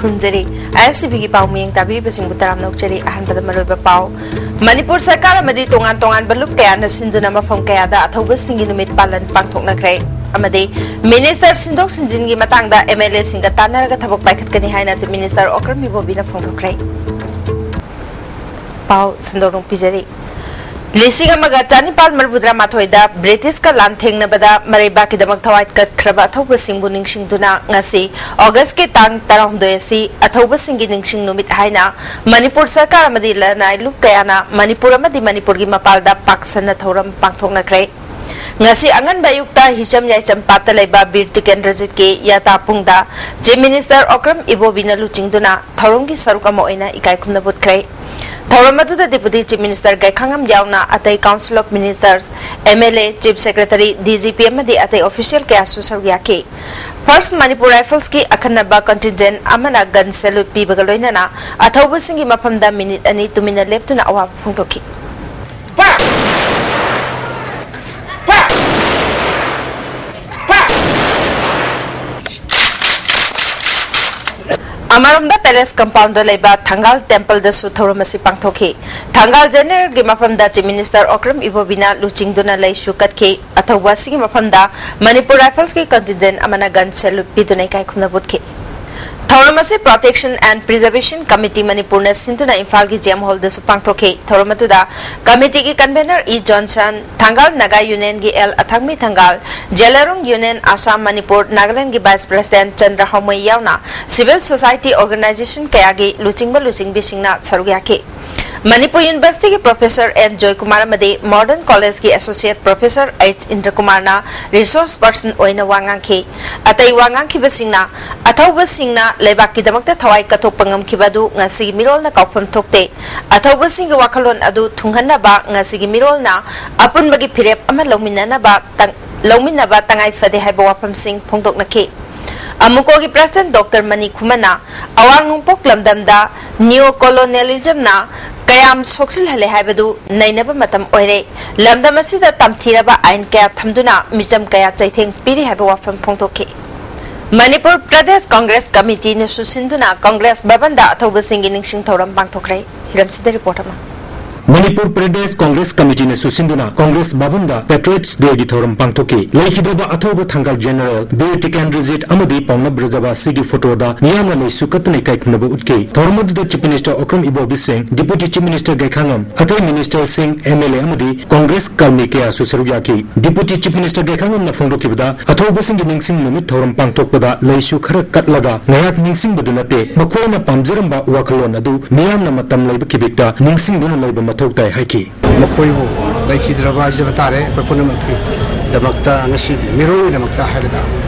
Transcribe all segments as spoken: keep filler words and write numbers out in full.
ꯈꯨꯔꯨꯝꯖꯔꯤ꯫ ꯑꯥꯏ ꯑꯦꯁ T ꯚꯤꯒꯤ ꯄꯥꯎ ꯃꯤꯠꯌꯦꯡ ꯇꯥꯕꯤꯔꯤꯕꯁꯤꯡꯕꯨ ꯇꯔꯥꯝꯅ ꯑꯣꯛꯆꯔꯤ꯫ ꯑꯍꯥꯟꯕꯗ ꯃꯔꯨꯑꯣꯏꯕ ꯄꯥꯎ꯫ ꯃꯅꯤꯄꯨꯔ ꯁꯔꯀꯥꯔ ꯑꯃꯗꯤ ꯇꯣꯉꯥꯟ ꯇꯣꯉꯥꯟꯕ ꯂꯨꯞ ꯀꯌꯥꯅ ꯁꯤꯟꯗꯨꯅ ꯃꯐꯝ ꯀꯌꯥꯗ ꯑꯊꯧꯕꯁꯤꯡꯒꯤ ꯅꯨꯃꯤꯠ ꯄꯥꯂꯟ ꯄꯥꯡꯊꯣꯛꯅꯈ꯭ꯔꯦ꯫ ꯑꯃꯗꯤ ꯃꯤꯅꯤꯁꯇꯔ ꯁꯤꯟꯗꯣꯛ ꯁꯤꯟꯖꯤꯟꯒꯤ ꯃꯇꯥꯡꯗ ꯑꯦꯝ ꯑꯦꯜ ꯑꯦꯁꯤꯡꯒ ꯇꯥꯟꯅꯔꯒ ꯊꯕꯛ ꯄꯥꯏꯈꯠꯀꯅꯤ ꯍꯥꯏꯅ ꯆꯤꯐ ꯃꯤꯅꯤꯁꯇꯔ ꯑꯣꯀ꯭ꯔꯝ ꯏꯕꯣꯕꯤꯅ ꯐꯣꯡꯗꯣꯛꯈ꯭ꯔꯦ꯫ ꯄꯥꯎ ꯁꯟꯗꯣꯛꯅ ꯄꯤꯖꯔꯤ꯫ ꯂꯤꯁꯤꯡ ꯑꯃꯒ ꯆꯅꯤꯄꯥꯜ ꯃꯔꯤꯐꯨꯇꯔꯥ ꯃꯥꯊꯣꯏꯗ ꯕ꯭ꯔꯤꯇꯤꯁꯀ ꯂꯥꯟꯊꯦꯡꯅꯕꯗ ꯃꯔꯩꯕꯥꯛꯀꯤꯗꯃꯛ ꯊꯋꯥꯏ ꯀꯠꯈ꯭ꯔꯕ ꯑꯊꯧꯕꯁꯤꯡꯕꯨ ꯅꯤꯡꯁꯤꯡꯗꯨꯅ ꯉꯁꯤ ꯑꯣꯒꯁꯀꯤ ꯇꯥꯡ ꯇꯔꯥꯍꯨꯝꯗꯣꯏ ꯑꯁꯤ ꯑꯊꯧꯕꯁꯤꯡꯒꯤ ꯅꯤꯡꯁꯤꯡ ꯅꯨꯃꯤꯠ ꯍꯥꯏꯅ ꯃꯅꯤꯄꯨꯔ ꯁꯔꯀꯥꯔ ꯑꯃꯗꯤ ꯂꯅꯥꯏ ꯂꯨꯞ ꯀꯌꯥꯅ ꯃꯅꯤꯄꯨꯔ ꯑꯃꯗꯤ ꯃꯅꯤꯄꯨꯔꯒꯤ ꯃꯄꯥꯟꯗ ꯄꯥꯛ ꯁꯟꯅ ꯊꯧꯔꯝ ꯄꯥꯡꯊꯣꯛꯅꯈ꯭ꯔꯦ꯫ ꯉꯁꯤ ꯑꯉꯟꯕ ꯑꯌꯨꯛꯇ ꯍꯤꯆꯝ ꯌꯥꯏꯆꯝ ꯄꯥꯠꯇ ꯂꯩꯕ ꯕꯤꯔ ꯇꯤꯀꯦꯟꯗ꯭ꯔꯖꯤꯠꯀꯤ ꯌꯥꯇꯥꯄꯨꯡꯗ ꯆꯤꯐ ꯃꯤꯅꯤꯁꯇꯔ ꯑꯣꯀ꯭ꯔꯝ ꯏꯕꯣꯕꯤꯅ ꯂꯨꯆꯤꯡꯗꯨꯅ ꯊꯧꯔꯝꯒꯤ ꯁꯔꯨꯛ ꯑꯃ ꯑꯣꯏꯅ ꯏꯀꯥꯏ ꯈꯨꯝꯅꯕ ꯎꯠꯈ꯭ꯔꯦ꯫ ꯊꯧꯔꯝ ꯑꯗꯨꯗ ꯗꯤꯄꯨꯇꯤ ꯆꯤꯐ ꯃꯤꯅꯤꯁꯇꯔ ꯒꯥꯏꯈꯥꯉꯝ ꯌꯥꯎꯅ ꯑꯇꯩ council of ministers, M L A, chief secretary, D G P ꯑꯃꯗꯤ ꯑꯇꯩ ꯑꯣꯐꯤꯁꯤꯌꯦꯜ ꯀꯌꯥꯁꯨ ꯁꯔꯨꯛ ꯌꯥꯈꯤ꯫ ꯐꯥꯔꯁ ꯃꯅꯤꯄꯨꯔ ꯔꯥꯏꯐꯜꯁꯀꯤ ꯑꯈꯟꯅꯕ ꯀꯟꯇꯤꯟꯖꯦꯟ ꯑꯃꯅ ꯒꯟ ꯁꯦꯂꯨꯠ ꯄꯤꯕꯒ ꯂꯣꯏꯅꯅ ꯑꯊꯧꯕꯁꯤꯡꯒꯤ ꯃꯐꯝꯗ ꯃꯤꯅꯤꯠ ꯑꯅꯤ ꯇꯨꯃꯤꯟꯅ ꯂꯦꯞꯇꯨꯅ ꯑꯋꯥꯕ ꯐꯣꯡꯗꯣꯛꯈꯤ꯫ ꯑꯃꯔꯣꯝꯗ ꯄꯦꯂꯦꯁ ꯀꯝꯄꯥꯎꯟꯗ ꯂꯩꯕ ꯊꯪꯒꯥꯜ ꯇꯦꯝꯄꯜꯗꯁꯨ ꯊꯧꯔꯝ ꯑꯁꯤ ꯄꯥꯡꯊꯣꯛꯈꯤ꯫ ꯊꯪꯒꯥꯜ ꯖꯦꯅꯔꯦꯜꯒꯤ ꯃꯐꯝꯗ ꯆꯤꯐ ꯃꯤꯅꯤꯁꯇꯔ ꯑꯣꯀ꯭ꯔꯝ ꯏꯕꯣꯕꯤꯅ ꯂꯨꯆꯤꯡꯗꯨꯅ ꯂꯩꯁꯨ ꯀꯠꯈꯤ꯫ ꯑꯊꯧꯕ ꯑꯁꯤꯒꯤ ꯃꯐꯝꯗ ꯃꯅꯤꯄꯨꯔ ꯔꯥꯏꯐꯜꯁꯀꯤ ꯀꯟꯇꯤꯟꯖꯦꯟ ꯑꯃꯅ ꯒꯟ ꯁꯦꯂꯨꯠ ꯄꯤꯗꯨꯅ ꯏꯀꯥꯏ ꯈꯨꯝꯅꯕ ꯎꯠꯈꯤ꯫ ꯊꯧꯔꯝ ꯑꯁꯤ Protection and Preservation Committee ꯃꯅꯤꯄꯨꯔꯅ ꯁꯤꯟꯗꯨꯅ ꯏꯝꯐꯥꯜꯒꯤ ꯖꯤ ꯑꯦꯝ ꯍꯣꯜꯗꯁꯨ ꯄꯥꯡꯊꯣꯛꯈꯤ꯫ ꯊꯧꯔꯝ ꯑꯗꯨꯗ ꯀꯃꯤꯇꯤꯒꯤ ꯀꯟꯚꯦꯅꯔ ꯏ ꯖꯣꯟꯁꯟ, ꯊꯪꯒꯥꯜ ꯅꯥꯒꯥ ꯌꯨꯅꯤꯌꯟꯒꯤ ꯑꯦꯜ ꯑꯊꯥꯡꯃꯤ ꯊꯪꯒꯥꯜ, ꯖꯦꯂꯔꯣꯡ ꯌꯨꯅꯤꯌꯟ ꯑꯁꯥꯝ ꯃꯅꯤꯄꯨꯔ ꯅꯥꯒꯥꯂꯦꯟꯗꯒꯤ ꯚꯥꯏꯁ ꯄ꯭ꯔꯦꯁꯤꯗꯦꯟꯠ ꯆꯟꯗ꯭ꯔ ꯍꯥꯎꯃꯩ ꯌꯥꯎꯅ ꯁꯤꯚꯤꯜ ꯁꯣꯁꯥꯏꯇꯤ ꯑꯣꯔꯒꯅꯥꯏꯖꯦꯁꯟ ꯀꯌꯥꯒꯤ ꯂꯨꯆꯤꯡꯕ ꯂꯨꯆꯤꯡꯕꯤꯁꯤꯡꯅ ꯁꯔꯨꯛ ꯌꯥꯈꯤ꯫ ꯃꯅꯤꯄꯨꯔ ꯌꯨꯅꯤꯚꯔꯁꯤꯇꯤꯒꯤ ꯄ꯭ꯔꯣꯐꯦꯁꯔ ꯑꯦꯟ ꯖꯣꯏꯀꯨꯃꯥꯔ ꯑꯃꯗꯤ ꯃꯣꯗꯔꯟ ꯀꯣꯂꯦꯖꯀꯤ ꯑꯦꯁꯣꯁꯤꯌꯦꯠ ꯄ꯭ꯔꯣꯐꯦꯁꯔ ꯑꯩꯆ ꯏꯟꯗ꯭ꯔꯀꯨꯃꯥꯔꯅ ꯔꯤꯁꯣꯔꯁ ꯄꯔꯁꯟ ꯑꯣꯏꯅ ꯋꯥ ꯉꯥꯡꯈꯤ꯫ ꯑꯇꯩ ꯋꯥ ꯉꯥꯡꯈꯤꯕꯁꯤꯡꯅ ꯑꯊꯧꯕꯁꯤꯡꯅ ꯂꯩꯕꯥꯛꯀꯤꯗꯃꯛꯇ ꯊꯋꯥꯏ ꯀꯠꯊꯣꯛꯄ ꯉꯝꯈꯤꯕ ꯑꯗꯨ ꯉꯁꯤꯒꯤ ꯃꯤꯔꯣꯜꯅ ꯀꯥꯎꯐꯝ ꯊꯣꯛꯇꯦ꯫ ꯑꯊꯧꯕꯁꯤꯡꯒꯤ ꯋꯥꯈꯜꯂꯣꯟ ꯑꯗꯨ ꯊꯨꯡꯍꯟꯅꯕ ꯉꯁꯤꯒꯤ ꯃꯤꯔꯣꯜꯅ ꯑꯄꯨꯟꯕꯒꯤ ꯐꯤꯔꯦꯞ ꯑꯃ ꯂꯧꯃꯤꯟꯅꯅꯕ ꯇꯪ-, ꯂꯧꯃꯤꯟꯅꯕ ꯇꯉꯥꯏ ꯐꯗꯦ ꯍꯥꯏꯕ ꯋꯥꯐꯝꯁꯤꯡ ꯐꯣꯡꯗꯣꯛꯅꯈꯤ꯫ ꯑꯃꯨꯀꯣꯒꯤ ꯄ꯭ꯔꯁꯤꯗꯦꯟꯠ ꯗꯣꯛꯇꯔ ꯃꯅꯤ ꯈꯨꯃꯟꯅ ꯑꯋꯥꯡ ꯅꯣꯡꯄꯣꯛ ꯂꯝꯗꯝꯗ ꯅꯤꯑꯣ ꯀꯣꯂꯣꯅꯤꯌꯦꯂꯤꯖꯝꯅ ꯀꯌꯥꯝ ꯁꯣꯛꯆꯤꯜꯍꯜꯂꯦ ꯍꯥꯏꯕꯗꯨ ꯅꯩꯅꯕ ꯃꯇꯝ ꯑꯣꯏꯔꯦ꯫ ꯂꯝꯗꯝ ꯑꯁꯤꯗ ꯇꯝꯊꯤꯔꯕ ꯑꯥꯏꯟ ꯀꯌꯥ ꯊꯝꯗꯨꯅ ꯃꯤꯆꯝ ꯀꯌꯥ ꯆꯩꯊꯦꯡ ꯄꯤꯔꯤ ꯍꯥꯏꯕ ꯋꯥꯐꯝ ꯐꯣꯡꯗꯣꯛꯈꯤ꯫ ꯃꯅꯤꯄꯨꯔ ꯄ꯭ꯔꯗꯦꯁ ꯀꯪꯒ꯭ꯔꯦꯁ ꯀꯃꯤꯇꯤꯅꯁꯨ ꯁꯤꯟꯗꯨꯅ ꯀꯪꯒ꯭ꯔꯦꯁ ꯚꯕꯟꯗ ꯑꯊꯧꯕꯁꯤꯡꯒꯤ ꯅꯤꯡꯁꯤꯡ ꯊꯧꯔꯝ ꯄꯥꯡꯊꯣꯛꯈ꯭ꯔꯦ꯫ ꯍꯤꯔꯝꯁꯤꯗ ꯔꯤꯄꯣꯔꯠ ꯑꯃ꯫ ꯃꯅꯤꯄꯨꯔ ꯄ꯭ꯔꯗꯦꯁ ꯀꯪꯒ꯭ꯔꯦꯁ ꯀꯃꯤꯇꯤꯅꯁꯨ ꯁꯤꯟꯗꯨꯅ ꯀꯪꯒ꯭ꯔꯦꯁ ꯚꯕꯟꯗ ꯄꯦꯇ꯭ꯔꯣꯏꯠꯁ ꯗꯦꯒꯤ ꯊꯧꯔꯝ ꯄꯥꯡꯊꯣꯛꯈꯤ꯫ ꯂꯩꯈꯤꯗ꯭ꯔꯕ ꯑꯊꯧꯕ ꯊꯪꯒꯥꯜ ꯖꯦꯅꯔꯦꯜ ꯕꯤꯔ ꯇꯤꯀꯦꯟꯗ꯭ꯔꯖꯤꯠ ꯑꯃꯗꯤ ꯄꯥꯎꯅꯞ ꯕ꯭ꯔꯖꯕꯥꯁꯤꯒꯤ ꯐꯣꯇꯣꯗ ꯃꯤꯌꯥꯝꯅ ꯂꯩꯁꯨ ꯀꯠꯇꯨꯅ ꯏꯀꯥꯏ ꯈꯨꯝꯅꯕ ꯎꯠꯈꯤ꯫ ꯊꯧꯔꯝ ꯑꯗꯨꯗ ꯆꯤꯐ ꯃꯤꯅꯤꯁꯇꯔ ꯑꯣꯀ꯭ꯔꯝ ꯏꯕꯣꯕꯤ ꯁꯤꯡ, ꯗꯤꯄꯨꯇꯤ ꯆꯤꯐ ꯃꯤꯅꯤꯁꯇꯔ ꯒꯩꯈꯥꯉꯝ, ꯑꯇꯩ ꯃꯤꯅꯤꯁꯇꯔꯁꯤꯡ, ꯑꯦꯝ ꯑꯦꯜ ꯑꯦ ꯑꯃꯗꯤ ꯀꯪꯒ꯭ꯔꯦꯁ ꯀꯔꯃꯤ ꯀꯌꯥꯁꯨ ꯁꯔꯨꯛ ꯌꯥꯈꯤ꯫ ꯗꯤꯄꯨꯇꯤ ꯆꯤꯐ ꯃꯤꯅꯤꯁꯇꯔ ꯒꯩꯈꯥꯉꯝꯅ ꯐꯣꯡꯗꯣꯛꯈꯤꯕꯗ, ꯑꯊꯧꯕꯁꯤꯡꯒꯤ ꯅꯤꯡꯁꯤꯡ ꯅꯨꯃꯤꯠ ꯊꯧꯔꯝ ꯄꯥꯡꯊꯣꯛꯄꯗ ꯂꯩꯁꯨ ꯈꯔ ꯀꯠꯂꯒ ꯉꯥꯏꯍꯥꯛ ꯅꯤꯡꯁꯤꯡꯕꯗꯨ ꯅꯠꯇꯦ, ꯃꯈꯣꯏꯅ ꯄꯥꯝꯖꯔꯝꯕ ꯋꯥꯈꯜꯂꯣꯟ ꯑꯗꯨ ꯃꯤꯌꯥꯝꯅ ꯃꯇꯝ ꯂꯩꯕ ꯈꯤꯕꯤꯛꯇ ꯅꯤꯡꯁꯤꯡꯗꯨꯅ ꯂꯩꯕ ꯃꯊꯧ ꯇꯥꯏ ꯍꯥꯏꯈꯤ꯫ ꯃꯈꯣꯏꯕꯨ ꯂꯩꯈꯤꯗ꯭ꯔꯕ ꯍꯥꯏꯖꯕ ꯇꯥꯔꯦ꯫ ꯑꯩꯈꯣꯏ ꯄꯨꯝꯅꯃꯛꯀꯤ ꯗꯃꯛꯇ, ꯉꯁꯤꯒꯤ ꯃꯤꯔꯣꯜꯒꯤꯗꯃꯛꯇ ꯍꯥꯏꯔꯒ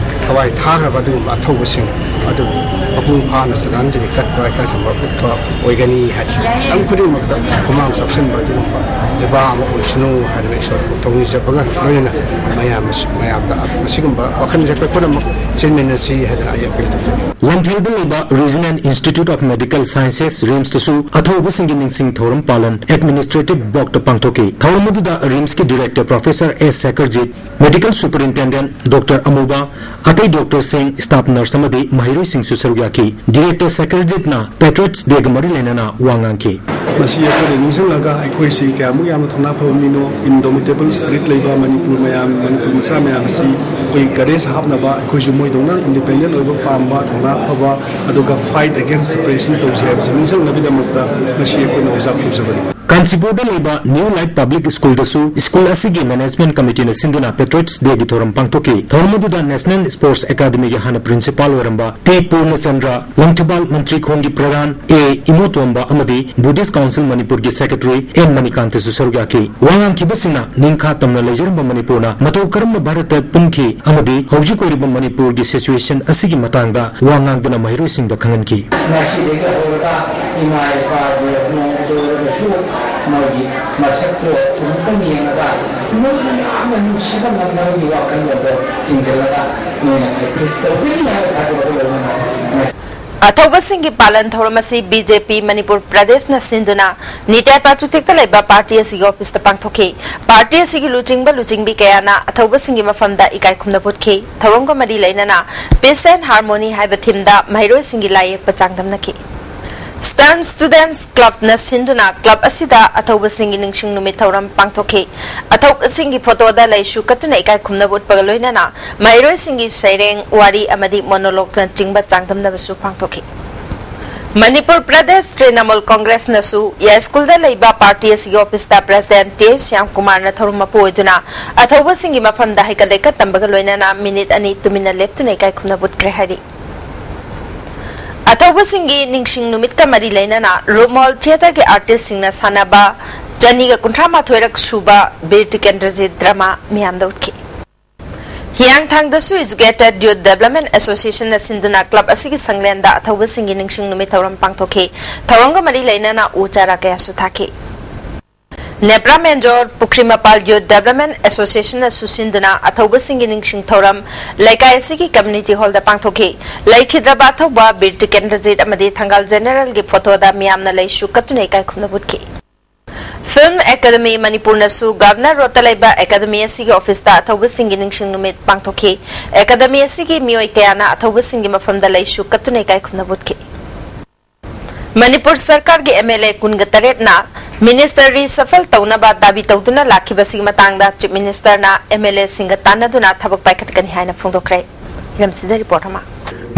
ꯊꯋꯥꯏ ꯊꯥꯈ꯭ꯔꯕ ꯑꯗꯨꯒꯨꯝꯕ ꯑꯊꯧꯕꯁꯤꯡ ꯑꯗꯨꯕꯨ ꯃꯄꯨꯡ ꯐꯥꯅ ꯁ꯭ꯔꯗꯥꯟꯖꯂꯤ ꯀꯠꯄ ꯏꯀꯥꯏ ꯈꯨꯝꯅꯕ ꯎꯠꯄ ꯑꯣꯏꯒꯅꯤ ꯍꯥꯏꯅ ꯃꯤꯄꯨꯝ ꯈꯨꯗꯤꯡꯃꯛꯇ ꯈꯨꯃꯥꯡ ꯆꯥꯎꯁꯤꯟꯕ ꯑꯗꯨꯒꯨꯝꯕ ꯖꯤꯕꯥ ꯑꯃ ꯑꯣꯏꯁꯅꯨ ꯍꯥꯏꯗꯅ ꯏꯁꯣꯔꯕꯨ ꯊꯧꯅꯤꯖꯕꯒ ꯂꯣꯏꯅꯅ ꯃꯌꯥꯝ ꯑꯁꯤ-, ꯃꯌꯥꯝꯗ ꯑꯁꯤꯒꯨꯝꯕ ꯋꯥꯈꯜꯁꯦ ꯑꯩꯈꯣꯏ ꯄꯨꯝꯅꯃꯛ ꯆꯦꯟꯃꯤꯟꯅꯁꯤ ꯍꯥꯏꯗꯅ ꯑꯩ ꯑꯄꯤꯜ ꯇꯧꯖꯔꯤ꯫ ꯂꯝꯐꯦꯜꯗ ꯂꯩꯕ Regional Institute of Medical Sciences, ꯔꯤꯝꯁꯇꯁꯨ ꯑꯊꯧꯕꯁꯤꯡꯒꯤ ꯅꯤꯡꯁꯤꯡ ꯊꯧꯔꯝ ꯄꯥꯂꯟ ꯑꯦꯗꯃꯤꯅꯤꯁꯇ꯭ꯔꯦꯇꯤꯚ ꯕ꯭ꯂꯣꯛꯇ ꯄꯥꯡꯊꯣꯛꯈꯤ꯫ ꯊꯧꯔꯝ ꯑꯗꯨꯗ ꯔꯤꯝꯁꯀꯤ ꯗꯤꯔꯦꯛꯇꯔ ꯄ꯭ꯔꯣꯐꯦꯁꯔ ꯑꯦꯁ ꯁꯦꯀꯔꯖꯤꯠ, ꯃꯦꯗꯤꯀꯦꯜ ꯁꯨꯄꯔꯤꯟꯇꯦꯟꯗꯦꯟꯠ ꯗꯣꯛꯇꯔ ꯑꯃꯨꯕꯥ, ꯑꯇꯩ ꯗꯣꯛꯇꯔꯁꯤꯡ, ꯁ꯭ꯇꯥꯐ ꯅꯔꯁ ꯑꯃꯗꯤ ꯃꯍꯩꯔꯣꯏꯁꯤꯡꯁꯨ ꯁꯔꯨꯛ ꯌꯥꯈꯤ꯫ ꯗꯤꯔꯦꯛꯇꯔ ꯁꯦꯀꯔꯖꯤꯠꯅ ꯄꯦꯇ꯭ꯔꯣꯏꯠꯁ ꯗꯦꯒ ꯃꯔꯤ ꯂꯩꯅꯅ ꯋꯥ ꯉꯥꯡꯈꯤ꯫ ꯃꯁꯤ ꯑꯩꯈꯣꯏꯅ ꯅꯤꯡꯁꯤꯡꯂꯒ ꯑꯩꯈꯣꯏꯁꯤ ꯀꯌꯥꯃꯨꯛ ꯌꯥꯝꯅ ꯊꯧꯅꯥ ꯐꯕ ꯃꯤꯅꯣ, indomitable spirit ꯂꯩꯕ ꯃꯅꯤꯄꯨꯔ ꯃꯌꯥꯝ, ꯃꯅꯤꯄꯨꯔ ꯃꯆꯥ ꯃꯌꯥꯝ ꯑꯁꯤ ꯑꯩꯈꯣꯏ courage ꯍꯥꯞꯅꯕ ꯑꯩꯈꯣꯏꯁꯨ ꯃꯣꯏꯗꯧꯅ independent ꯑꯣꯏꯕ ꯄꯥꯝꯕ, ꯊꯧꯅꯥ ꯐꯕ, ꯑꯗꯨꯒ fight against suppression ꯇꯧꯁꯤ ꯍꯥꯏꯕꯁꯤ ꯅꯤꯡꯁꯤꯡꯅꯕꯒꯤꯗꯃꯛꯇ ꯉꯁꯤ ꯑꯩꯈꯣꯏꯅ observe ꯇꯧꯖꯕꯅꯤ꯫ ꯀꯥꯟꯆꯤꯄꯨꯔꯗ ꯂꯩꯕ New Light Public Schoolꯗꯁꯨ ꯁ꯭ꯀꯨꯜ ꯑꯁꯤꯒꯤ ꯃꯦꯅꯦꯖꯃꯦꯟꯠ ꯀꯃꯤꯇꯤꯅ ꯁꯤꯟꯗꯨꯅ ꯄꯦꯇ꯭ꯔꯣꯏꯠꯁ ꯗꯦꯒꯤ ꯊꯧꯔꯝ ꯄꯥꯡꯊꯣꯛꯈꯤ꯫ ꯊꯧꯔꯝ ꯑꯗꯨꯗ ꯅꯦꯁꯅꯦꯜ ꯁ꯭ꯄꯣꯔꯠꯁ ꯑꯦꯀꯥꯗꯃꯤꯒꯤ ꯍꯥꯟꯅ ꯄ꯭ꯔꯤꯟꯁꯤꯄꯥꯜ ꯑꯣꯏꯔꯝꯕ ꯇꯤ ꯄꯨꯔꯅꯆꯟꯗ꯭ꯔ, ꯂꯪꯊꯕꯥꯜ ꯃꯟꯇ꯭ꯔꯤ ꯈꯣꯡꯒꯤ ꯄ꯭ꯔꯙꯥꯟ ꯑꯦ ꯏꯃꯨꯇꯣꯝꯕ ꯑꯃꯗꯤ ꯕꯨꯙꯤꯁ ꯀꯥꯎꯟꯁꯤꯜ ꯃꯅꯤꯄꯨꯔꯒꯤ ꯁꯦꯀ꯭ꯔꯦꯇꯔꯤ ꯑꯦꯟ ꯃꯅꯤꯀꯥꯟꯇꯁꯨ ꯁꯔꯨꯛ ꯌꯥꯈꯤ꯫ ꯋꯥ ꯉꯥꯡꯈꯤꯕꯁꯤꯡꯅ ꯅꯤꯡꯈꯥ ꯇꯝꯅ ꯂꯩꯖꯔꯝꯕ ꯃꯅꯤꯄꯨꯔꯅ ꯃꯇꯧ ꯀꯔꯝꯅ ꯚꯥꯔꯠꯇ ꯄꯨꯟꯈꯤ ꯑꯃꯗꯤ ꯍꯧꯖꯤꯛ ꯑꯣꯏꯔꯤꯕ ꯃꯅꯤꯄꯨꯔꯒꯤ ꯁꯤꯆꯨꯋꯦꯁꯟ ꯑꯁꯤꯒꯤ ꯃꯇꯥꯡꯗ ꯋꯥ ꯉꯥꯡꯗꯨꯅ ꯃꯍꯩꯔꯣꯏꯁꯤꯡꯗ ꯈꯪꯍꯟꯈꯤ꯫ ꯉꯁꯤꯗꯒꯤ ꯍꯧꯔꯒ ꯏꯃꯥ ꯏꯄꯥꯒꯤ ꯅꯣꯡꯃꯇ ꯑꯣꯏꯔꯕꯁꯨ ꯃꯣꯏꯒꯤ ꯃꯁꯛꯇꯣ ꯑꯃꯨꯛꯇꯪ ꯌꯦꯡꯉꯒ ꯃꯣꯏꯕꯨ ꯌꯥꯝꯅ ꯅꯨꯡꯁꯤꯕ ꯉꯝꯅꯕꯒꯤ ꯋꯥꯈꯜꯂꯣꯟꯗꯣ ꯆꯤꯡꯁꯤꯜꯂꯒ ꯅꯣꯏꯅ practice ꯇꯧꯒꯅꯤ ꯍꯥꯏꯕ ꯊꯥꯖꯕ ꯂꯧꯅꯅ ꯉꯁꯤ ꯑꯊꯧꯕꯁꯤꯡꯒꯤ ꯄꯥꯂꯟ ꯊꯧꯔꯝ ꯑꯁꯤ ꯕꯤ ꯖꯦ ꯄꯤ ꯃꯅꯤꯄꯨꯔ ꯄ꯭ꯔꯗꯦꯁꯅ ꯁꯤꯟꯗꯨꯅ ꯅꯤꯇꯥꯏ ꯄꯥꯆꯨꯊꯦꯛꯇ ꯂꯩꯕ ꯄꯥꯔꯇꯤ ꯑꯁꯤꯒꯤ ꯑꯣꯐꯤꯁꯇ ꯄꯥꯡꯊꯣꯛꯈꯤ꯫ ꯄꯥꯔꯇꯤ ꯑꯁꯤꯒꯤ ꯂꯨꯆꯤꯡꯕ ꯂꯨꯆꯤꯡꯕꯤ ꯀꯌꯥꯅ ꯑꯊꯧꯕꯁꯤꯡꯒꯤ ꯃꯐꯝꯗ ꯏꯀꯥꯏ ꯈꯨꯝꯅꯕ ꯎꯠꯈꯤ꯫ ꯊꯧꯔꯝꯒ ꯃꯔꯤ ꯂꯩꯅꯅ Peace and Harmony ꯍꯥꯏꯕ ꯊꯤꯝꯗ ꯃꯍꯩꯔꯣꯏꯁꯤꯡꯒꯤ ꯂꯥꯏ ꯌꯦꯛꯄ ꯆꯥꯡꯗꯝꯅꯈꯤ꯫ Stern Students Clubꯅ ꯁꯤꯟꯗꯨꯅ ꯀ꯭ꯂꯕ ꯑꯁꯤꯗ ꯑꯊꯧꯕꯁꯤꯡꯒꯤ ꯅꯤꯡꯁꯤꯡ ꯅꯨꯃꯤꯠ ꯊꯧꯔꯝ ꯄꯥꯡꯊꯣꯛꯈꯤ꯫ ꯑꯊꯧꯕꯁꯤꯡꯒꯤ ꯐꯣꯇꯣꯗ ꯂꯩꯁꯨ ꯀꯠꯇꯨꯅ ꯏꯀꯥꯏ ꯈꯨꯝꯅꯕ ꯎꯠꯄꯒ ꯂꯣꯏꯅꯅ ꯃꯍꯩꯔꯣꯏꯁꯤꯡꯒꯤ ꯁꯩꯔꯦꯡ, ꯋꯥꯔꯤ ꯑꯃꯗꯤ monologueꯅꯆꯤꯡꯕ ꯆꯥꯡꯗꯝꯅꯕꯁꯨ ꯄꯥꯡꯊꯣꯛꯈꯤ꯫ ꯃꯅꯤꯄꯨꯔ ꯄ꯭ꯔꯗꯦꯁ ꯇ꯭ꯔꯤꯅꯃꯨꯜ ꯀꯣꯡꯒ꯭ꯔꯦꯁꯅꯁꯨ ꯌꯥꯏꯁ꯭ꯀꯨꯜꯗ ꯂꯩꯕ ꯄꯥꯔꯇꯤ ꯑꯁꯤꯒꯤ ꯑꯣꯐꯤꯁꯇ ꯄ꯭ꯔꯦꯁꯤꯗꯦꯟꯠ ꯇꯤ ꯑꯦꯁ ꯁ꯭ꯌꯥꯝꯀꯨꯃꯥꯔꯅ ꯊꯧꯔꯝ ꯃꯄꯨ ꯑꯣꯏꯗꯨꯅ ꯑꯊꯧꯕꯁꯤꯡꯒꯤ ꯃꯐꯝꯗ ꯍꯩꯀꯠ ꯂꯩꯀꯠ ꯇꯝꯕꯒ ꯂꯣꯏꯅꯅ ꯃꯤꯅꯤꯠ ꯑꯅꯤ ꯇꯨꯃꯤꯟꯅ ꯂꯦꯞꯇꯨꯅ ꯏꯀꯥꯏ ꯈꯨꯝꯅꯕ ꯎꯠꯈ꯭ꯔꯦ ꯍꯥꯏꯔꯤ꯫ ꯑꯊꯧꯕꯁꯤꯡꯒꯤ ꯅꯤꯡꯁꯤꯡ ꯅꯨꯃꯤꯠꯀ ꯃꯔꯤ ꯂꯩꯅꯅ ꯔꯨꯃꯣꯜ ꯊꯤꯌꯦꯇꯔꯒꯤ ꯑꯥꯔꯇꯤꯁꯁꯤꯡꯅ ꯁꯥꯟꯅꯕ ꯆꯅꯤꯒ ꯀꯨꯟꯊ꯭ꯔꯥ ꯃꯥꯊꯣꯏꯔꯛ ꯁꯨꯕ ꯕꯤꯔ ꯇꯤꯀꯦꯟꯗ꯭ꯔꯖꯤꯠ ꯗ꯭ꯔꯃꯥ ꯃꯤꯌꯥꯝꯗ ꯎꯠꯈꯤ꯫ ꯍꯤꯌꯥꯡꯊꯥꯡꯗꯁꯨ Educated Youth Development Associationꯅ ꯁꯤꯟꯗꯨꯅ ꯀ꯭ꯂꯕ ꯑꯁꯤꯒꯤ ꯁꯪꯂꯦꯟꯗ ꯑꯊꯧꯕꯁꯤꯡꯒꯤ ꯅꯤꯡꯁꯤꯡ ꯅꯨꯃꯤꯠ ꯊꯧꯔꯝ ꯄꯥꯡꯊꯣꯛꯈꯤ꯫ ꯊꯧꯔꯝꯒ ꯃꯔꯤ ꯂꯩꯅꯅ ꯎ ꯆꯥꯔꯥ ꯀꯌꯥꯁꯨ ꯊꯥꯈꯤ꯫ ꯅꯦꯄ꯭ꯔꯥ ꯃꯦꯟꯖꯣꯔ ꯄꯨꯈ꯭ꯔꯤꯃꯄꯥꯜ Youth Development Associationꯅꯁꯨ ꯁꯤꯟꯗꯨꯅ ꯑꯊꯧꯕꯁꯤꯡꯒꯤ ꯅꯤꯡꯁꯤꯡ ꯊꯧꯔꯝ ꯂꯩꯀꯥꯏ ꯑꯁꯤꯒꯤ community hallꯗ ꯄꯥꯡꯊꯣꯛꯈꯤ꯫ ꯂꯩꯈꯤꯗ꯭ꯔꯕ ꯑꯊꯧꯕ ꯕꯤꯔ ꯇꯤꯀꯦꯟꯗ꯭ꯔꯖꯤꯠ ꯑꯃꯗꯤ ꯊꯪꯒꯥꯜ ꯖꯦꯅꯦꯔꯦꯜꯒꯤ ꯐꯣꯇꯣꯗ ꯃꯤꯌꯥꯝꯅ ꯂꯩꯁꯨ ꯀꯠꯇꯨꯅ ꯏꯀꯥꯏ ꯈꯨꯝꯅꯕ ꯎꯠꯈꯤ꯫ Film Academy ꯃꯅꯤꯄꯨꯔꯅꯁꯨ ꯒꯚꯔꯅꯔ ꯔꯣꯗꯇ ꯂꯩꯕ ꯑꯦꯀꯥꯗꯃꯤ ꯑꯁꯤꯒꯤ ꯑꯣꯐꯤꯁꯇ ꯑꯊꯧꯕꯁꯤꯡꯒꯤ ꯅꯤꯡꯁꯤꯡ ꯅꯨꯃꯤꯠ ꯄꯥꯡꯊꯣꯛꯈꯤ꯫ ꯑꯦꯀꯥꯗꯃꯤ ꯑꯁꯤꯒꯤ ꯃꯤꯑꯣꯏ ꯀꯌꯥꯅ ꯑꯊꯧꯕꯁꯤꯡꯒꯤ ꯃꯐꯝꯗ ꯂꯩꯁꯨ ꯀꯠꯇꯨꯅ ꯏꯀꯥꯏ ꯈꯨꯝꯅꯕ ꯎꯠꯈꯤ꯫ ꯃꯅꯤꯄꯨꯔ ꯁꯔꯀꯥꯔꯒꯤ ꯑꯦꯝ ꯑꯦꯜ ꯑꯦ ꯀꯨꯟꯒ ꯇꯔꯦꯠꯅ minister reshuffle ꯇꯧꯅꯕ ꯗꯥꯕꯤ ꯇꯧꯗꯨꯅ ꯂꯥꯛꯈꯤꯕꯁꯤꯒꯤ ꯃꯇꯥꯡꯗ Chief Ministerꯅ ꯑꯦꯝ ꯑꯦꯜ ꯑꯦꯁꯤꯡꯒ ꯇꯥꯟꯅꯗꯨꯅ ꯊꯕꯛ ꯄꯥꯏꯈꯠꯀꯅꯤ ꯍꯥꯏꯅ ꯐꯣꯡꯗꯣꯛꯈ꯭ꯔꯦ꯫ ꯂꯝꯁꯤꯗ ꯔꯤꯄꯣꯔꯠ ꯑꯃ꯫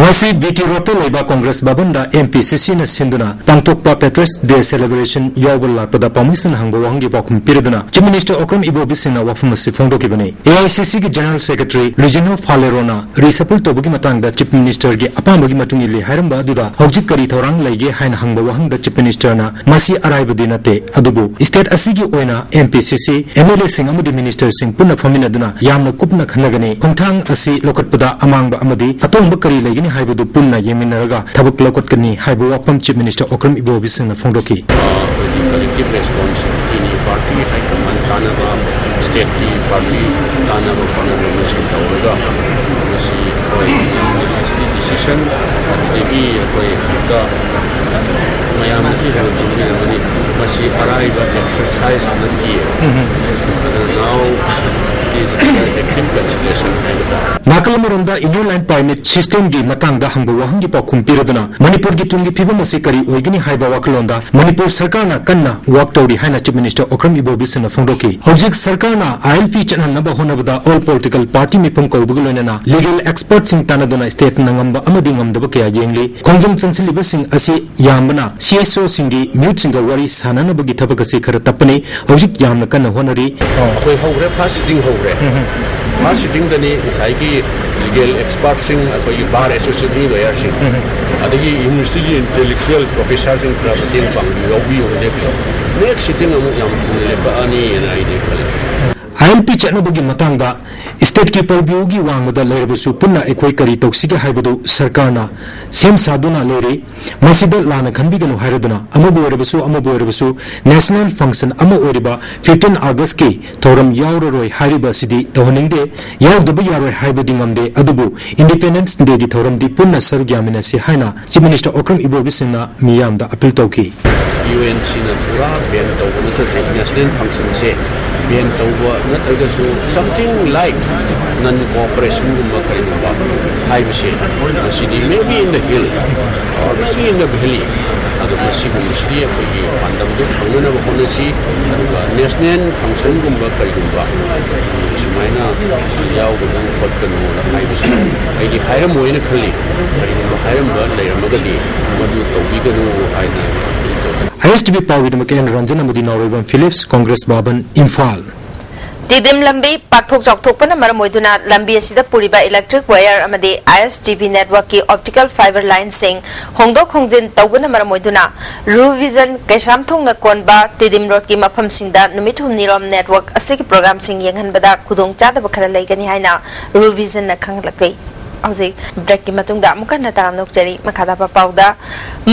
ꯉꯁꯤ ꯕꯤ ꯇꯤ ꯔꯣꯗꯇ ꯂꯩꯕ ꯀꯣꯡꯒ꯭ꯔꯦꯁ ꯚꯕꯟꯗ ꯑꯦꯝ ꯄꯤ ꯁꯤ ꯁꯤꯅ ꯁꯤꯟꯗꯨꯅ ꯄꯥꯡꯊꯣꯛꯄ Patriots Day celebration ꯌꯥꯎꯕ ꯂꯥꯛꯄꯗ ꯄꯥꯎꯃꯤꯁꯤꯡꯅ ꯍꯪꯕ ꯋꯥꯍꯪꯒꯤ ꯄꯥꯎꯈꯨꯝ ꯄꯤꯔꯗꯨꯅ Chief Minister ꯑꯣꯀ꯭ꯔꯝ ꯏꯕꯣꯕꯤ ꯁꯤꯡꯅ ꯋꯥꯐꯝ ꯑꯁꯤ ꯐꯣꯡꯗꯣꯛꯈꯤꯕꯅꯤ꯫ ꯑꯦ ꯑꯥꯏ ꯁꯤ ꯁꯤꯒꯤ General Secretary ꯂꯨꯏꯖꯤꯅꯣ ꯐꯥꯂꯦꯔꯣꯅ reshuffle ꯇꯧꯕꯒꯤ ꯃꯇꯥꯡꯗ Chief Ministerꯒꯤ ꯑꯄꯥꯝꯕꯒꯤ ꯃꯇꯨꯡ ꯏꯜꯂꯤ ꯍꯥꯏꯔꯝꯕ ꯑꯗꯨꯗ ꯍꯧꯖꯤꯛ ꯀꯔꯤ ꯊꯧꯔꯥꯡ ꯂꯩꯒꯦ ꯍꯥꯏꯅ ꯍꯪꯕ ꯋꯥꯍꯪꯗ Chief Ministerꯅ ꯃꯁꯤ ꯑꯔꯥꯏꯕꯗꯤ ꯅꯠꯇꯦ, ꯑꯗꯨꯕꯨ state ꯑꯁꯤꯒꯤ ꯑꯣꯏꯅ ꯑꯦꯝ ꯄꯤ ꯁꯤ ꯁꯤ, ꯑꯦꯝ ꯑꯦꯜ ꯑꯦꯁꯤꯡ ꯑꯃꯗꯤ ministerꯁꯤꯡ ꯄꯨꯟꯅ ꯐꯝꯃꯤꯟꯅꯗꯨꯅ ꯌꯥꯝꯅ ꯀꯨꯞꯅ ꯈꯟꯅꯒꯅꯤ꯫ ꯈꯣꯡꯊꯥꯡ ꯑꯁꯤ ꯂꯧꯈꯠꯄꯗ ꯑꯃꯥꯡꯕ ꯑꯃꯗꯤ ꯑꯇꯣꯡꯕ ꯀꯔꯤ ꯂꯩꯒꯅꯤ ꯍꯥꯏꯕꯗꯨ ꯄꯨꯟꯅ ꯌꯦꯡꯃꯤꯟꯅꯔꯒ ꯊꯕꯛ ꯂꯧꯈꯠꯀꯅꯤ ꯍꯥꯏꯕ ꯋꯥꯐꯝ Chief Minister ꯑꯣꯀ꯭ꯔꯝ ꯏꯕꯣꯕꯤ ꯁꯤꯡꯅ ꯐꯣꯡꯗꯣꯛꯈꯤ꯫ ꯑꯩꯈꯣꯏꯒꯤ collective responsibilityꯅꯤ꯫ Party high command ꯇꯥꯟꯅꯕ, stateꯀꯤ party ꯇꯥꯟꯅꯕ ꯈꯣꯠꯅꯕ ꯃꯁꯤ ꯇꯧꯔꯒ ꯃꯁꯤ ꯑꯩꯈꯣꯏ unanimously decision ꯑꯗꯒꯤ ꯑꯩꯈꯣꯏ ꯑꯃꯨꯛꯀ ꯃꯌꯥꯝꯅꯁꯨ ꯍꯦꯟꯅ ꯈꯪꯕꯤꯔꯝꯒꯅꯤ, ꯃꯁꯤ ꯑꯔꯥꯏꯕ ꯑꯦꯛꯁꯔꯁꯥꯏꯁ ꯅꯠꯇꯦ꯫ ꯑꯗꯨꯅ now it is under active consideration ꯍꯥꯏꯕ ꯇꯥꯔꯦ꯫ ꯅꯥꯀꯜ ꯑꯃꯔꯣꯝꯗ Inner Line Permit Systemꯒꯤ ꯃꯇꯥꯡꯗ ꯍꯪꯕ ꯋꯥꯍꯪꯒꯤ ꯄꯥꯎꯈꯨꯝ ꯄꯤꯔꯗꯨꯅ ꯃꯅꯤꯄꯨꯔꯒꯤ ꯇꯨꯡꯒꯤ ꯐꯤꯕꯝ ꯑꯁꯤ ꯀꯔꯤ ꯑꯣꯏꯒꯅꯤ ꯍꯥꯏꯕ ꯋꯥꯈꯜꯂꯣꯟꯗ ꯃꯅꯤꯄꯨꯔ ꯁꯔꯀꯥꯔꯅ ꯀꯟꯅ ꯋꯥꯛ ꯇꯧꯔꯤ ꯍꯥꯏꯅ Chief Minister Okram Ibobisanꯅ ꯐꯣꯡꯗꯣꯛꯈꯤ꯫ ꯍꯧꯖꯤꯛ ꯁꯔꯀꯥꯔꯅ ILP ꯆꯠꯍꯟꯅꯕ ꯍꯣꯠꯅꯕꯗ all political party ꯃꯤꯄꯨꯝ ꯀꯧꯕꯒ ꯂꯣꯏꯅꯅ legal expertꯁꯤꯡ ꯇꯥꯟꯅꯗꯨꯅ stateꯅ ꯉꯝꯕ ꯑꯃꯗꯤ ꯉꯝꯗꯕ ꯀꯌꯥ ꯌꯦꯡꯂꯤ꯫ ꯈꯣꯡꯖꯪ ꯆꯪꯁꯤꯜꯂꯤꯕꯁꯤꯡ ꯑꯁꯤ ꯌꯥꯝꯕꯅ CSOꯁꯤꯡꯒꯤ ꯃꯤꯍꯨꯠꯁꯤꯡꯒ ꯋꯥꯔꯤ ꯁꯥꯟꯅꯅꯕꯒꯤ ꯊꯕꯛ ꯑꯁꯤ ꯈꯔ ꯇꯞꯄꯅꯤ꯫ ꯍꯧꯖꯤꯛ ꯌꯥꯝꯅ ꯀꯟꯅ ꯍꯣꯠꯅꯔꯤ꯫ ꯑꯩꯈꯣꯏ ꯍꯧꯈ꯭ꯔꯦ, first sitting ꯍꯧꯈ꯭ꯔꯦ꯫ First sittingꯗꯅꯤ ꯉꯁꯥꯏꯒꯤ legal expertꯁꯤꯡ, ꯑꯩꯈꯣꯏꯒꯤ bar associationꯒꯤ lawyerꯁꯤꯡ, ꯑꯗꯒꯤ universityꯒꯤ intellectual professorꯁꯤꯡ ꯈꯔ ꯃꯇꯦꯡ ꯄꯥꯡꯕꯤꯌꯨ, ꯌꯥꯎꯕꯤꯌꯨ, ꯂꯦꯞꯄꯤꯌꯨ꯫ Next sitting ꯑꯃꯨꯛ ꯌꯥꯝ ꯊꯨꯅ ꯂꯦꯞꯄꯛꯑꯅꯤꯅ ꯑꯩꯗꯤ ꯈꯜꯂꯤ꯫ ILP ꯆꯠꯅꯕꯒꯤ ꯃꯇꯥꯡꯗ stateꯀꯤ purviewꯒꯤ ꯋꯥꯡꯃꯗ ꯂꯩꯔꯕꯁꯨ ꯄꯨꯟꯅ ꯑꯩꯈꯣꯏ ꯀꯔꯤ ꯇꯧꯁꯤꯒꯦ ꯍꯥꯏꯕꯗꯨ ꯁꯔꯀꯥꯔꯅ ꯁꯦꯝ ꯁꯥꯗꯨꯅ ꯂꯩꯔꯤ꯫ ꯃꯁꯤꯗ ꯂꯥꯟꯅ ꯈꯟꯕꯤꯒꯅꯨ ꯍꯥꯏꯔꯗꯨꯅ ꯑꯃꯕꯨ ꯑꯣꯏꯔꯕꯁꯨ ꯑꯃꯕꯨ ꯑꯣꯏꯔꯕꯁꯨ national function ꯑꯃ ꯑꯣꯏꯔꯤꯕ fifteen Augustꯀꯤ ꯊꯧꯔꯝ ꯌꯥꯎꯔꯔꯣꯏ ꯍꯥꯏꯔꯤꯕ ꯑꯁꯤꯗꯤ ꯇꯧꯍꯟꯅꯤꯡꯗꯦ꯫ ꯌꯥꯎꯗꯕ ꯌꯥꯔꯣꯏ ꯍꯥꯏꯕꯗꯤ ꯉꯝꯗꯦ, ꯑꯗꯨꯕꯨ Independence Dayꯒꯤ ꯊꯧꯔꯝꯗꯤ ꯄꯨꯟꯅ ꯁꯔꯨꯛ ꯌꯥꯃꯤꯟꯅꯁꯤ ꯍꯥꯏꯅ Chief Minister Okram Ibobisanꯅ ꯃꯤꯌꯥꯝꯗ appeal ꯇꯧꯈꯤ꯫ UNCꯅ ꯄꯨꯔꯥ ban ꯇꯧꯕ ꯅꯠꯇ꯭ꯔꯁꯨ national functionꯁꯦ ban ꯇꯧꯕ ꯅꯠꯇ꯭ꯔꯒꯁꯨ something like non cooperationꯒꯨꯝꯕ ꯀꯔꯤꯒꯨꯝꯕ ꯍꯥꯏꯕꯁꯦ, ꯃꯁꯤꯗꯤ maybe in the hill or maybe in the valley, ꯑꯗꯣ ꯃꯁꯤꯒꯨꯝꯕꯁꯤꯗꯤ ꯑꯩꯈꯣꯏꯒꯤ ꯄꯥꯟꯗꯝꯗꯨ ꯐꯪꯅꯅꯕ ꯍꯣꯠꯅꯁꯤ꯫ ꯑꯗꯨꯒ national functionꯒꯨꯝꯕ ꯀꯔꯤꯒꯨꯝꯕ ꯁꯨꯃꯥꯏꯅ ꯌꯥꯎꯒꯅꯨ ꯈꯣꯠꯀꯅꯨꯅ ꯍꯥꯏꯕꯁꯤ ꯑꯩꯗꯤ ꯍꯥꯏꯔꯝꯃꯣꯏꯅ ꯈꯜꯂꯤ꯫ ꯀꯔꯤꯒꯨꯝꯕ ꯍꯥꯏꯔꯝꯕ ꯂꯩꯔꯝꯃꯒꯗꯤ ꯃꯗꯨ ꯇꯧꯕꯤꯒꯅꯨ ꯍꯥꯏꯅ ꯑꯩ ꯇꯧꯖꯒꯦ꯫ ISTV ꯄꯥꯎꯒꯤꯗꯃꯛ ꯑꯦꯟ ꯔꯟꯖꯟ ꯑꯃꯗꯤ ꯅꯥꯎꯔꯩꯕꯝ ꯐꯤꯂꯤꯞꯁ, ꯀꯣꯡꯒ꯭ꯔꯦꯁ ꯚꯕꯟ, ꯏꯝꯐꯥꯜ꯫ ꯇꯤꯗꯤꯝ ꯂꯝꯕꯤ ꯄꯥꯛꯊꯣꯛ ꯆꯥꯎꯊꯣꯛꯄꯅ ꯃꯔꯝ ꯑꯣꯏꯗꯨꯅ ꯂꯝꯕꯤ ꯑꯁꯤꯗ ꯄꯨꯔꯤꯕ electric wire ꯑꯃꯗꯤ ISTV networkꯀꯤ optical fiber lineꯁꯤꯡ ꯍꯣꯡꯗꯣꯛ ꯍꯣꯡꯖꯤꯟ ꯇꯧꯕꯅ ꯃꯔꯝ ꯑꯣꯏꯗꯨꯅ Ruvision ꯀꯩꯁꯥꯝꯊꯣꯡꯅ ꯀꯣꯟꯕ ꯇꯤꯗꯤꯝ ꯔꯣꯗꯀꯤ ꯃꯐꯝꯁꯤꯡꯗ ꯅꯨꯃꯤꯠ ꯍꯨꯝꯅꯤꯔꯣꯝ network ꯑꯁꯤꯒꯤ programꯁꯤꯡ ꯌꯦꯡꯍꯟꯕꯗ ꯈꯨꯗꯣꯡꯆꯥꯗꯕ ꯈꯔ ꯂꯩꯒꯅꯤ ꯍꯥꯏꯅ Ruvisionꯅ ꯈꯪꯍꯜꯂꯛꯂꯤ꯫ ꯍꯧꯖꯤꯛ ꯕ꯭ꯔꯦꯛꯀꯤ ꯃꯇꯨꯡꯗ ꯑꯃꯨꯛ ꯍꯟꯅ ꯇꯔꯥꯝꯅ ꯑꯣꯛꯆꯔꯤ꯫ ꯃꯈꯥ ꯇꯥꯕ ꯄꯥꯎꯗ,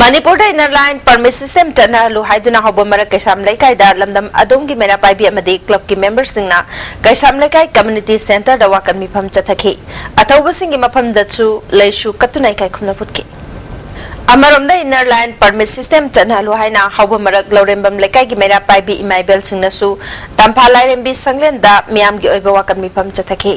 ꯃꯅꯤꯄꯨꯔꯗ ꯏꯟꯅꯔ ꯂꯥꯏꯟ ꯄꯔꯃꯤꯠ ꯁꯤꯁꯇꯦꯝ ꯆꯠꯅꯍꯜꯂꯨ ꯍꯥꯏꯗꯨꯅ ꯍꯧꯕ ꯃꯔꯛ ꯀꯩꯁꯥꯝ ꯂꯩꯀꯥꯏꯗ ꯂꯝꯗꯝ ꯑꯗꯣꯝꯒꯤ ꯃꯩꯔꯥ ꯄꯥꯏꯕꯤ ꯑꯃꯗꯤ ꯀ꯭ꯂꯕꯀꯤ ꯃꯦꯝꯕꯔꯁꯤꯡꯅ ꯀꯩꯁꯥꯝ ꯂꯩꯀꯥꯏ ꯀꯝꯃ꯭ꯌꯨꯅꯤꯇꯤ ꯁꯦꯟꯇꯔꯗ ꯋꯥꯀꯠ ꯃꯤꯐꯝ ꯆꯠꯊꯈꯤ꯫ ꯑꯊꯧꯕꯁꯤꯡꯒꯤ ꯃꯐꯝꯗꯁꯨ ꯂꯩꯁꯨ ꯀꯠꯇꯨꯅ ꯏꯀꯥꯏ ꯈꯨꯝꯅꯕ ꯎꯠꯈꯤ꯫ ꯑꯃꯔꯣꯝꯗ ꯏꯟꯅꯔ ꯂꯥꯏꯟ ꯄꯔꯃꯤꯠ ꯁꯤꯁꯇꯦꯝ ꯆꯠꯅꯍꯜꯂꯨ ꯍꯥꯏꯅ ꯍꯧꯕ ꯃꯔꯛ ꯂꯧꯔꯦꯝꯕꯝ ꯂꯩꯀꯥꯏꯒꯤ ꯃꯩꯔꯥ ꯄꯥꯏꯕꯤ ꯏꯃꯥ ꯏꯕꯦꯜꯁꯤꯡꯅꯁꯨ ꯇꯝꯐꯥ ꯂꯥꯏꯔꯦꯝꯕꯤ ꯁꯪꯂꯦꯟꯗ ꯃꯤꯌꯥꯝꯒꯤ ꯑꯣꯏꯕ ꯋꯥꯀꯠ ꯃꯤꯐꯝ ꯆꯠꯊꯈꯤ꯫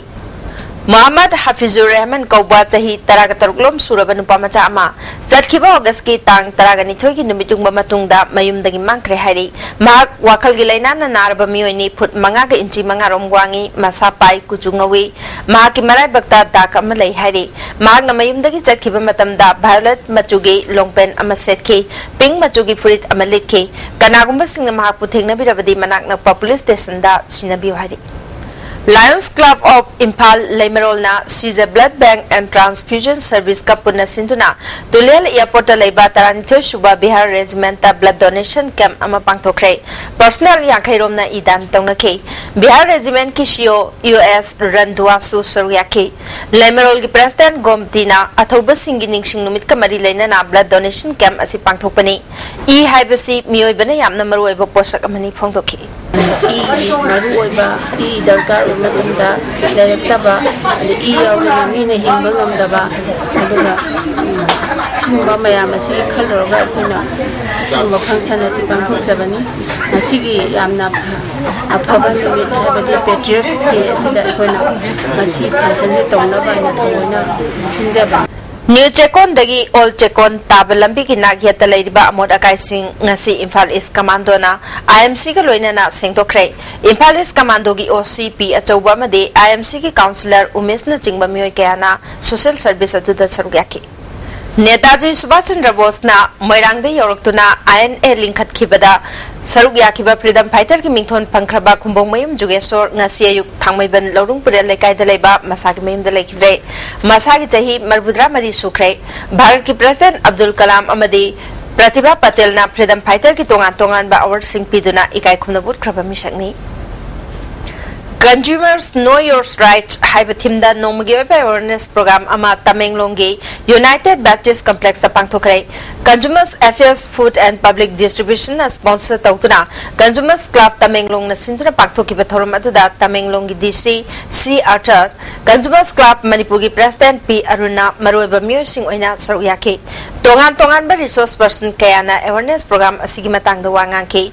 ꯃꯣꯍꯝꯃꯗ ꯍꯥꯐꯤꯖꯨꯔ ꯔꯦꯍꯃꯟ ꯀꯧꯕ ꯆꯍꯤ ꯇꯔꯥꯒ ꯇꯔꯨꯛ ꯂꯣꯝ ꯁꯨꯔꯕ ꯅꯨꯄꯥ ꯃꯆꯥ ꯑꯃ ꯆꯠꯈꯤꯕ ꯑꯣꯒꯁꯀꯤ ꯇꯥꯡ ꯇꯔꯥꯒ ꯅꯤꯊꯣꯏꯒꯤ ꯅꯨꯃꯤꯠ ꯌꯨꯡꯕ ꯃꯇꯨꯡꯗ ꯃꯌꯨꯝꯗꯒꯤ ꯃꯥꯡꯈ꯭ꯔꯦ ꯍꯥꯏꯔꯤ꯫ ꯃꯍꯥꯛ ꯋꯥꯈꯜꯒꯤ ꯂꯥꯏꯅꯥꯅ ꯅꯥꯔꯕ ꯃꯤꯑꯣꯏꯅꯤ, ꯐꯨꯠ ꯃꯉꯥꯒ ꯏꯟꯆꯤ ꯃꯉꯥ ꯔꯣꯝ ꯋꯥꯡꯉꯤ, ꯃꯁꯥ ꯄꯥꯏ, ꯀꯨꯆꯨ ꯉꯧꯏ꯫ ꯃꯍꯥꯛꯀꯤ ꯃꯔꯥꯏꯕꯛꯇ ꯗꯥꯛ ꯑꯃ ꯂꯩ ꯍꯥꯏꯔꯤ꯫ ꯃꯍꯥꯛꯅ ꯃꯌꯨꯝꯗꯒꯤ ꯆꯠꯈꯤꯕ ꯃꯇꯝꯗ ꯚꯥꯏꯌꯣꯂꯦꯠ ꯃꯆꯨꯒꯤ ꯂꯣꯡꯄꯦꯟ ꯑꯃ ꯁꯦꯠꯈꯤ, ꯄꯤꯡ ꯃꯆꯨꯒꯤ ꯐꯨꯔꯤꯠ ꯑꯃ ꯂꯤꯠꯈꯤ꯫ ꯀꯅꯥꯒꯨꯝꯕꯁꯤꯡꯅ ꯃꯍꯥꯛꯄꯨ ꯊꯦꯡꯅꯕꯤꯔꯕꯗꯤ ꯃꯅꯥꯛ ꯅꯛꯄ ꯄꯨꯂꯤꯁ ꯁ꯭ꯇꯦꯁꯟꯗ ꯁꯤꯟꯅꯕꯤꯌꯨ ꯍꯥꯏꯔꯤ꯫ Lions Club of Imphal ꯂꯩꯃꯔꯣꯜꯅ Shija Blood Bank and Transfusion Service ꯀ ꯄꯨꯟꯅ ꯁꯤꯟꯗꯨꯅ ꯇꯨꯂꯦꯜ ꯑꯦꯌꯔꯄꯣꯔꯠꯇ ꯂꯩꯕ ꯇꯔꯥꯅꯤꯊꯣꯏ ꯁꯨꯕ ꯕꯤꯍꯥꯔ ꯔꯦꯖꯤꯃꯦꯟꯠꯇ blood donation camp ꯑꯃ ꯄꯥꯡꯊꯣꯛꯈ꯭ꯔꯦ꯫ Personal ꯌꯥꯡꯈꯩ ꯔꯣꯝꯅ ꯏ ꯗꯥꯟ ꯇꯧꯅꯈꯤ꯫ ꯕꯤꯍꯥꯔ ꯔꯦꯖꯤꯃꯦꯟꯠꯀꯤ ꯁꯤ ꯏ ꯑꯣ ꯌꯨ ꯑꯦꯁ ꯔꯟꯗꯨꯋꯥꯁꯨ ꯁꯔꯨꯛ ꯌꯥꯈꯤ꯫ ꯂꯩꯃꯔꯣꯜꯒꯤ ꯄ꯭ꯔꯦꯁꯤꯗꯦꯟꯠ ꯒꯣꯃꯇꯤꯅ ꯑꯊꯧꯕꯁꯤꯡꯒꯤ ꯅꯤꯡꯁꯤꯡ ꯅꯨꯃꯤꯠꯀ ꯃꯔꯤ ꯂꯩꯅꯅ blood donation camp ꯑꯁꯤ ꯄꯥꯡꯊꯣꯛꯄꯅꯤ꯫ ꯏ ꯍꯥꯏꯕꯁꯤ ꯃꯤꯑꯣꯏꯕꯅ ꯌꯥꯝꯅ ꯃꯔꯨꯑꯣꯏꯕ ꯄꯣꯠꯁꯛ ꯑꯃꯅꯤ ꯐꯣꯡꯗꯣꯛꯈꯤ꯫ ꯏꯒꯤ ꯃꯔꯨꯑꯣꯏꯕ, ꯏ ꯗꯔꯀꯥꯔ ꯑꯣꯏꯕ ꯃꯇꯝꯗ ꯂꯩꯔꯛꯇꯕ, ꯑꯗꯩ ꯏ ꯌꯥꯎꯗꯅ ꯃꯤꯅ ꯍꯤꯡꯕ ꯉꯝꯗꯕ, ꯑꯗꯨꯒ, ꯎꯝ, ꯁꯤꯒꯨꯝꯕ ꯃꯌꯥꯝ ꯑꯁꯤ ꯈꯜꯂꯨꯔꯒ ꯑꯩꯈꯣꯏꯅ ꯁꯤꯒꯨꯝꯕ function ꯑꯁꯤ ꯄꯥꯡꯊꯣꯛꯆꯕꯅꯤ꯫ ꯉꯁꯤꯒꯤ ꯌꯥꯝꯅ ꯑꯐꯕ ꯅꯨꯃꯤꯠ ꯍꯥꯏꯕꯗꯤ Patriots Day ꯑꯁꯤꯗ ꯑꯩꯈꯣꯏꯅ ꯉꯁꯤ function ꯁꯤ ꯇꯧꯅꯕ ꯍꯥꯏꯅ ꯊꯑꯣꯏꯅ ꯁꯤꯟꯖꯕꯅꯤ꯫ ꯅ꯭ꯌꯨ ꯆꯦꯛꯀꯣꯟꯗꯒꯤ ꯑꯣꯜ ꯆꯦꯛꯀꯣꯟ ꯇꯥꯕ ꯂꯝꯕꯤꯒꯤ ꯅꯥꯛ ꯌꯦꯠꯇ ꯂꯩꯔꯤꯕ ꯑꯃꯣꯠ ꯑꯀꯥꯏꯁꯤꯡ ꯉꯁꯤ ꯏꯝꯐꯥꯜ ꯏꯁ ꯀꯃꯥꯟꯗꯣꯅ ꯑꯥꯏ ꯑꯦꯝ ꯁꯤꯒ ꯂꯣꯏꯅꯅ ꯁꯦꯡꯗꯣꯛꯈ꯭ꯔꯦ꯫ ꯏꯝꯐꯥꯜ ꯏꯁ ꯀꯃꯥꯟꯗꯣꯒꯤ ꯑꯣ ꯁꯤ ꯄꯤ ꯑꯆꯧꯕ ꯑꯃꯗꯤ ꯑꯥꯏ ꯑꯦꯝ ꯁꯤꯒꯤ ꯀꯥꯎꯟꯁꯤꯂꯔ ꯎꯃꯦꯁꯅꯆꯤꯡꯕ ꯃꯤꯑꯣꯏ ꯀꯌꯥꯅ social service ꯑꯗꯨꯗ ꯁꯔꯨꯛ ꯌꯥꯈꯤ꯫ ꯅꯦꯇꯥꯖꯤ ꯁꯨꯚꯥꯁ ꯆꯟꯗ꯭ꯔ ꯕꯣꯁꯅ ꯃꯣꯏꯔꯥꯡꯗ ꯌꯧꯔꯛꯇꯨꯅ ꯑꯥꯏ ꯑꯦꯟ ꯑꯦ ꯂꯤꯡꯈꯠꯈꯤꯕꯗ ꯁꯔꯨꯛ ꯌꯥꯈꯤꯕ freedom fighter ꯒꯤ ꯃꯤꯡꯊꯣꯟ ꯐꯪꯈ꯭ꯔꯕ ꯈꯨꯝꯕꯣꯡꯃꯌꯨꯝ ꯖꯨꯒꯦꯁꯣꯔ ꯉꯁꯤ ꯑꯌꯨꯛ ꯊꯥꯡꯃꯩꯕꯟ ꯂꯧꯔꯨꯡ ꯄꯨꯔꯦꯜ ꯂꯩꯀꯥꯏꯗ ꯂꯩꯕ ꯃꯁꯥꯒꯤ ꯃꯌꯨꯝꯗ ꯂꯩꯈꯤꯗ꯭ꯔꯦ꯫ ꯃꯁꯥꯒꯤ ꯆꯍꯤ ꯃꯔꯤꯐꯨꯇꯔꯥ ꯃꯔꯤ ꯁꯨꯈ꯭ꯔꯦ꯫ ꯚꯥꯔꯠꯀꯤ ꯄ꯭ꯔꯦꯁꯤꯗꯦꯟꯠ ꯑꯕꯗꯨꯜ ꯀꯂꯥꯝ ꯑꯃꯗꯤ ꯄ꯭ꯔꯇꯤꯚꯥ ꯄꯇꯦꯜꯅ freedom fighter ꯒꯤ ꯇꯣꯉꯥꯟ ꯇꯣꯉꯥꯟꯕ award ꯁꯤꯡ ꯄꯤꯗꯨꯅ ꯏꯀꯥꯏ ꯈꯨꯝꯅꯕ ꯎꯠꯈ꯭ꯔꯕ ꯃꯤꯁꯛꯅꯤ꯫ Consumers Know Your Rights ꯍꯥꯏꯕ ꯊꯤꯝꯗ ꯅꯣꯡꯃꯒꯤ ꯑꯣꯏꯕ ꯑꯦꯋꯦꯔꯅꯦꯁ ꯄ꯭ꯔꯣꯒ꯭ꯔꯥꯝ ꯑꯃ ꯇꯃꯦꯡꯂꯣꯡꯒꯤ ꯌꯨꯅꯥꯏꯇꯦꯗ ꯕꯦꯞꯇꯤꯁ ꯀꯝꯄ꯭ꯂꯦꯛꯁꯇ ꯄꯥꯡꯊꯣꯛꯈ꯭ꯔꯦ꯫ Consumers Affairs, Food and Public Distributionꯅ ꯁ꯭ꯄꯣꯟꯁꯔ ꯇꯧꯗꯨꯅ ꯀꯟꯖꯨꯃꯔꯁ ꯀ꯭ꯂꯕ ꯇꯃꯦꯡꯂꯣꯡꯅ ꯁꯤꯟꯗꯨꯅ ꯄꯥꯡꯊꯣꯛꯈꯤꯕ ꯊꯧꯔꯝ ꯑꯗꯨꯗ ꯇꯃꯦꯡꯂꯣꯡꯒꯤ ꯗꯤ ꯁꯤ ꯁꯤ ꯑꯥꯔꯊꯔ, ꯀꯟꯖꯨꯃꯔꯁ ꯀ꯭ꯂꯕ ꯃꯅꯤꯄꯨꯔꯒꯤ ꯄ꯭ꯔꯦꯁꯤꯗꯦꯟꯠ ꯄꯤ ꯑꯔꯨꯟꯅ ꯃꯔꯨꯑꯣꯏꯕ ꯃꯤꯑꯣꯏꯁꯤꯡ ꯑꯣꯏꯅ ꯁꯔꯨꯛ ꯌꯥꯈꯤ꯫ ꯇꯣꯉꯥꯟ ꯇꯣꯉꯥꯟꯕ ꯔꯤꯁꯣꯔꯁ ꯄꯔꯁꯟ ꯀꯌꯥꯅ ꯑꯦꯋꯦꯔꯅꯦꯁ ꯄ꯭ꯔꯣꯒ꯭ꯔꯥꯝ ꯑꯁꯤꯒꯤ ꯃꯇꯥꯡꯗ ꯋꯥ ꯉꯥꯡꯈꯤ꯫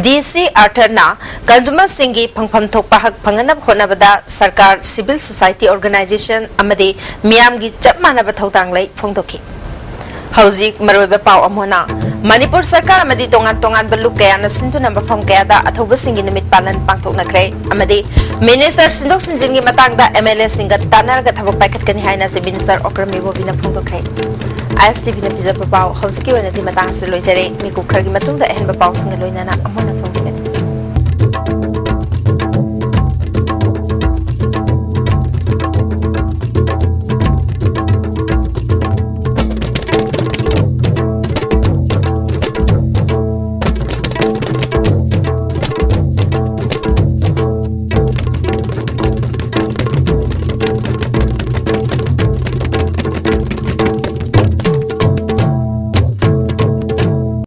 ꯗꯤ ꯁꯤ ꯑꯥꯔꯊꯔꯅ ꯀꯟꯖꯨꯃꯔꯁꯤꯡꯒꯤ ꯐꯪꯐꯝ ꯊꯣꯛꯄ ꯍꯛ ꯐꯪꯅꯅꯕ ꯍꯣꯠꯅꯕꯗ ꯁꯔꯀꯥꯔ, ꯁꯤꯚꯤꯜ ꯁꯣꯁꯥꯏꯇꯤ ꯑꯣꯔꯒꯅꯥꯏꯖꯦꯁꯟ ꯑꯃꯗꯤ ꯃꯤꯌꯥꯝꯒꯤ ꯆꯞ ꯃꯥꯟꯅꯕ ꯊꯧꯗꯥꯡ ꯂꯩ ꯐꯣꯡꯗꯣꯛꯈꯤ꯫ ꯍꯧꯖꯤꯛ ꯃꯔꯨꯑꯣꯏꯕ ꯄꯥꯎ ꯑꯃꯨꯛ ꯍꯟꯅ꯫ ꯃꯅꯤꯄꯨꯔ ꯁꯔꯀꯥꯔ ꯑꯃꯗꯤ ꯇꯣꯉꯥꯟ ꯇꯣꯉꯥꯟꯕ ꯂꯨꯞ ꯀꯌꯥꯅ ꯁꯤꯟꯗꯨꯅ ꯃꯐꯝ ꯀꯌꯥꯗ ꯑꯊꯧꯕꯁꯤꯡꯒꯤ ꯅꯨꯃꯤꯠ ꯄꯥꯂꯟ ꯄꯥꯡꯊꯣꯛꯅꯈ꯭ꯔꯦ ꯑꯃꯗꯤ ꯃꯤꯅꯤꯁꯇꯔ ꯁꯤꯟꯗꯣꯛ ꯁꯤꯟꯖꯤꯟꯒꯤ ꯃꯇꯥꯡꯗ ꯑꯦꯝ ꯑꯦꯜ ꯑꯦꯁꯤꯡꯒ ꯇꯥꯟꯅꯔꯒ ꯊꯕꯛ ꯄꯥꯏꯈꯠꯀꯅꯤ ꯍꯥꯏꯅ ꯆꯤꯐ ꯃꯤꯅꯤꯁꯇꯔ ꯑꯣꯀ꯭ꯔꯝ ꯏꯕꯣꯕꯤꯅ ꯐꯣꯡꯗꯣꯛꯈ꯭ꯔꯦ꯫ ꯑꯥꯏ ꯑꯦꯁ ꯇꯤ ꯚꯤꯅ ꯄꯤꯖꯕ ꯄꯥꯎ ꯍꯧꯖꯤꯛꯀꯤ ꯑꯣꯏꯅꯗꯤ ꯃꯇꯥꯡ ꯑꯁꯤꯗ ꯂꯣꯏꯖꯔꯦ꯫ ꯃꯤꯀꯨꯞ ꯈꯔꯒꯤ ꯃꯇꯨꯡꯗ ꯑꯍꯦꯟꯕ ꯄꯥꯎꯁꯤꯡꯒ ꯂꯣꯏꯅꯅ ꯑꯃꯨꯛ ꯍꯟꯅ